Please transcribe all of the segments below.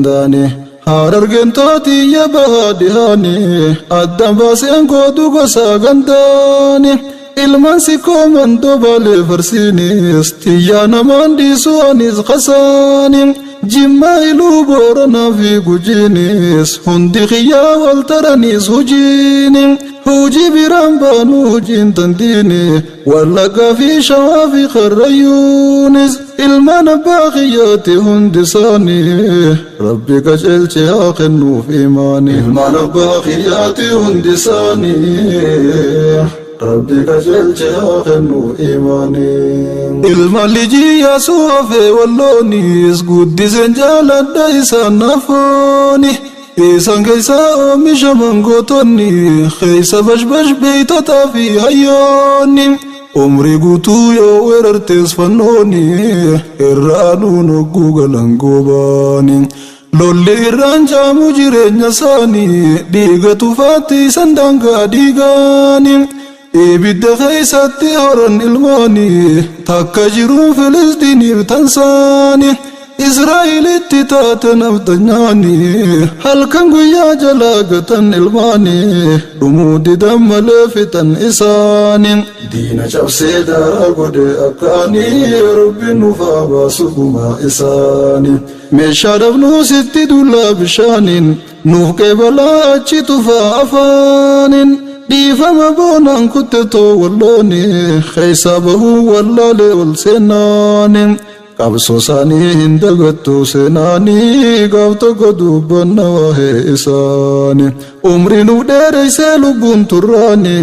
Daani Harargeen tootiyya bahaa dhihaani addaan baaseen gootu gosa gandaani ilmaan sikkoo mandoo baalee farsiinis tiyyaa namaan dhiisu anis kasaani Jimmaa Iluu Booranaa fi Gujiinis hundi kiyyaa wal taraniis hujiini hujii biraan baanu hujiin tandiini Wallaggaa fi Shawaa fi Karrayyuunis ilmaan abbaa kiyyaati hundi isaanii Rabbi qajeelche haa kennuuf imaani. Ilmaan abbaa kiyyaati hundi isaanii Rabbi qajeelche haa kennuuf imaani. Ilmaan lijii Yaasuu hafee Walloonis guddiseen jaaladha isaan naaf fooni. Isaan keessa oomishaman gootonni, keessa bashbash beeytotaa fi hayyoonni. Umrii guutuu yoo weerartees fannooni, irra aduun hogguu galan goobaani. Lolli irraan caamu jireenya isaanii, dhiiga tufaatti isan daangaa dhiigaani. Ibidda keessatti horan ilmaanii, takka jiruun Filistiiniif tansaani. Israa'elitti taate naftanyaani, halkan guyyaa jalaa gatan ilmaanii, dhumuu didan malee fixan isaanii. Diina cabsee daaraa godhe akkaanii, Rabbi nuuf haa baasu gumaa isaanii. Meeshaa dhabnuu sitti dullaa bishaaniin, nuuf qeebalaa achi tufaa afaaniin. Dhiifama boonaan kuttetoo wallooni, keessaa bahuu wallaalee ol seenaani. Qabsoo isaanii hin dagattu seenaanii, gaaf tokko dubbanna waa'ee isaanii. Umrii nuuf dheereessee lubbuun turraani,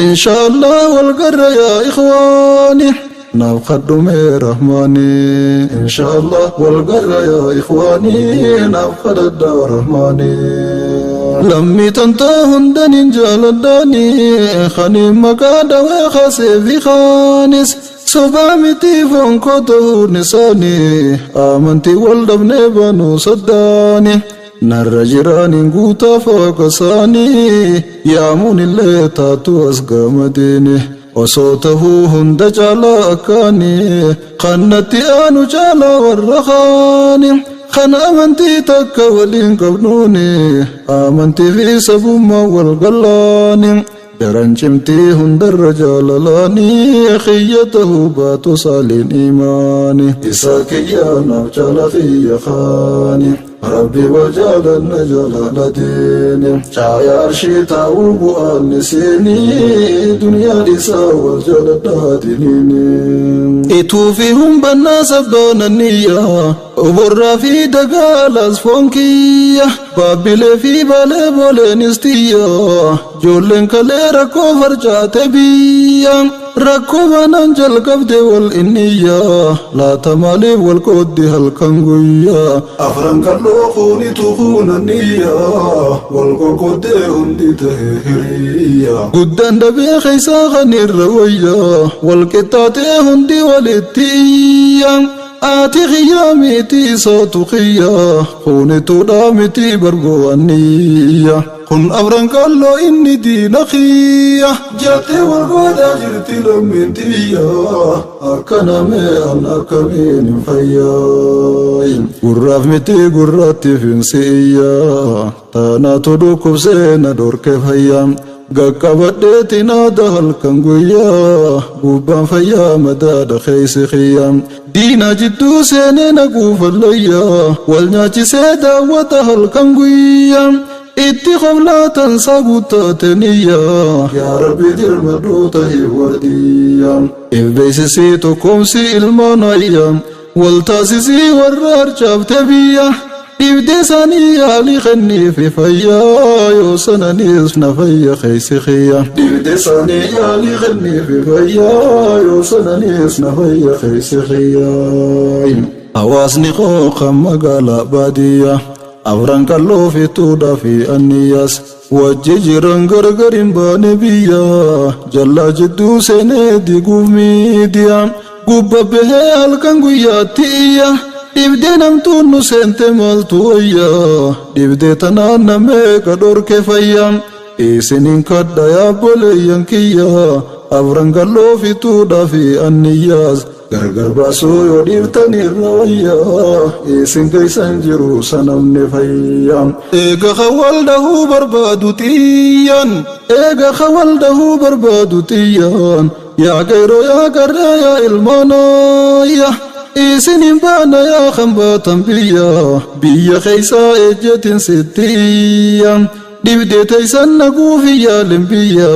inshaallah wal garra yaa ikhwaani. Naaf kadhumee rahmaani, inshaallah wal garra yaa ikhwaani, naaf kadhadha rahmaani. Lammii tantoo hundan hin jaaladhaani, kaniin maqaa dhawee kaasee fi kaanis. Sobaa miti foon koo ta'uun isaanii, amantii wal dhabnee banuu saddaani. Narra jiraaniin guutaa fooqa isaanii, yaamuun illee taatu as gamadiini. Osoo tahuu hunda caalaa akkaanii, kan natti aanu caalaa warra kaani. Kan amantii takka waliin qabnuuni, amantii fi sabummaa wal gallaani. Daran cimtii hundarra jaalalaanii, kiyya tahuu baatu saaliin imaani. Isaa kiyya naaf caala kiyya kaani. Rabbi wal jaalanna jaalala diini. Caaya arshii taa'uu bu'aan isiini, duniyaa dhiisaa wal jaaladhaa diniini. Ituu fi humbannaa sabbaananiyyaa, oborraa fi dagaalaas foon kiyya, baabbilee fi baalee booleenis tiyya, ijoolleen kalee rakkoo farcaate biyya. Rakkoo baanaan jalqabde wal inniyya, laata maaliif wal qooddi halkan guyyaa? Afran qalloo kuunitu kuunaniyya, wal qoqqooddee hundi ta'e hiriyya. Guddaan dhabee keessaa kan irra wayya, wal qixxaatee hundi walitti iyya. Ati kiyyaa miti isootu kiyya, kuunituudha miti bargo'aniyya. Kun afran qalloo inni diina kiyya, jettee wal qoodaa jirti lammiin tiyya. Akka namee an akkamiin hin fayyaayin. Gurraaf miti gurratti finsi'iyya, taanaatu dhukkubsee na dhorke fayyaa. Gaqqabadheetiin aada halkan guyyaa, gubbaan fayyaa madaadha keessa kiyya. Diina jidduu seenee na guufallayyaa, wal nyaachisee daawwata halkan guyyaa. Itti qoflaatan isaa guuttateniyyaa, yaa Rabbi dirmadhuu ta'e wardiyyaa. If beeksisii tokkoomsi ilmaan ayyaa, wal taasisii warra harcaafte biyya. Dhibdee isaanii yaalii kenniifi fayyaa, yoo sananiis na fayya keessa kiyya. Dhibdee isaanii yaalii kenniifi fayyaa, yoo sananiis na fayya keessa kiyya. Hawaasni koo kan magaalaa baadiyyaa, afran qalloo fi tuudhaa fi anniyyaas, wajji jiran gargar hin baane biyya. Jallaa jidduu seenee diguuf miidiyaa, gubba bahee halkan guyyaatti iyya. Dhibdee namtuun nu seente maaltu wayya? Dhibdee tanaan namee kadhorke fayya. Isinin kadha yaabboleeyyan kiyya, afran qalloo fi tuudhaa fi anniyyaas. Gargar baasuu yoo dhiiftan irra wayyaa, isin keeysan jiru sanamni fayyaa. Eega khawal dahuu barbaadu xiyyaan, eega khawal dahuu barbaadu xiyyaan, yaa qeeroo yaa qarree yaa ilmaanayya. Isin hin baana yaa kan baatan biyya, biyya keeysaa ejjetin sittiyya. Dhibdee teeysan naguufi yaalin biyya,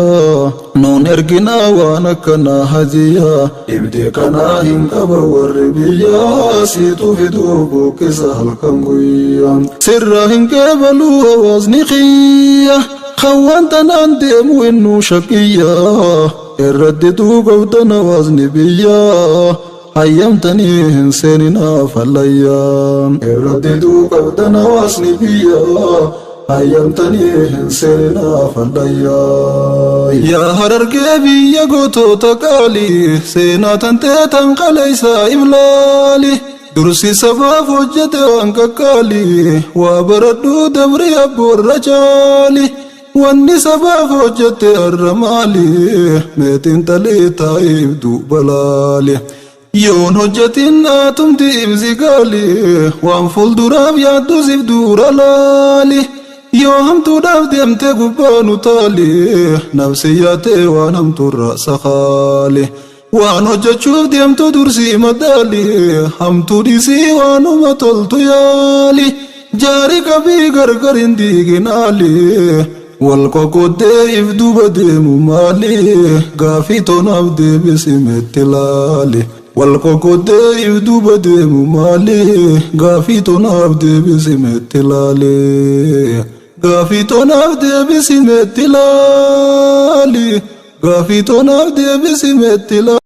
nuun erginaa waan akkanaa hajiyya. Dhibdee kanaa hin qaban warri biyya, siitu fiduu buqqisa halkan guyya. Sirraa hin qeebaluu hawaasni kiyya, kan waan tanaan deemu innuu shakiyya. Irratti duugabdan hawaasni biyya, hayyamtanii hin seeninaa fallayya. Irratti duugabdan hawaasni biyya, hayyamtanii hin seeninaa fallayya. Yaa Harargee biyya gootota qaalii, seenaa tantee tan qaleessaa iblaali. Dursi sabaaf hojjete waan qaqqaalii, waa baradhuu dabri abboorra caali. Wanni sabaaf hojjete har'a maali? Meetiin xalii taa'iif duuba laali. Yoon hojjetin atumti ibsi gaali, waan fuulduraaf yaaddu siif dura laali. Yoo hamtuudhaaf deemte gubbaa nu taali, nafsi yaatee waan hamtuurra sakaali. Waan hojjechuuf deemtu dursii madaali, hamtuu dhiisii waanuma toltu yaali. Jaari qabii gargar hin diiginaali, wal qoqqoddee if duuba deemu maali? Gaafii tonaaf deebisi meetti laali. Wal qoqqoddee if duuba deemu maali? Gaafii tonaaf deebisi meetti laali. Gaafii tonaaf deebisi meetti laali. Gaafii tonaaf deebisi meetti laali.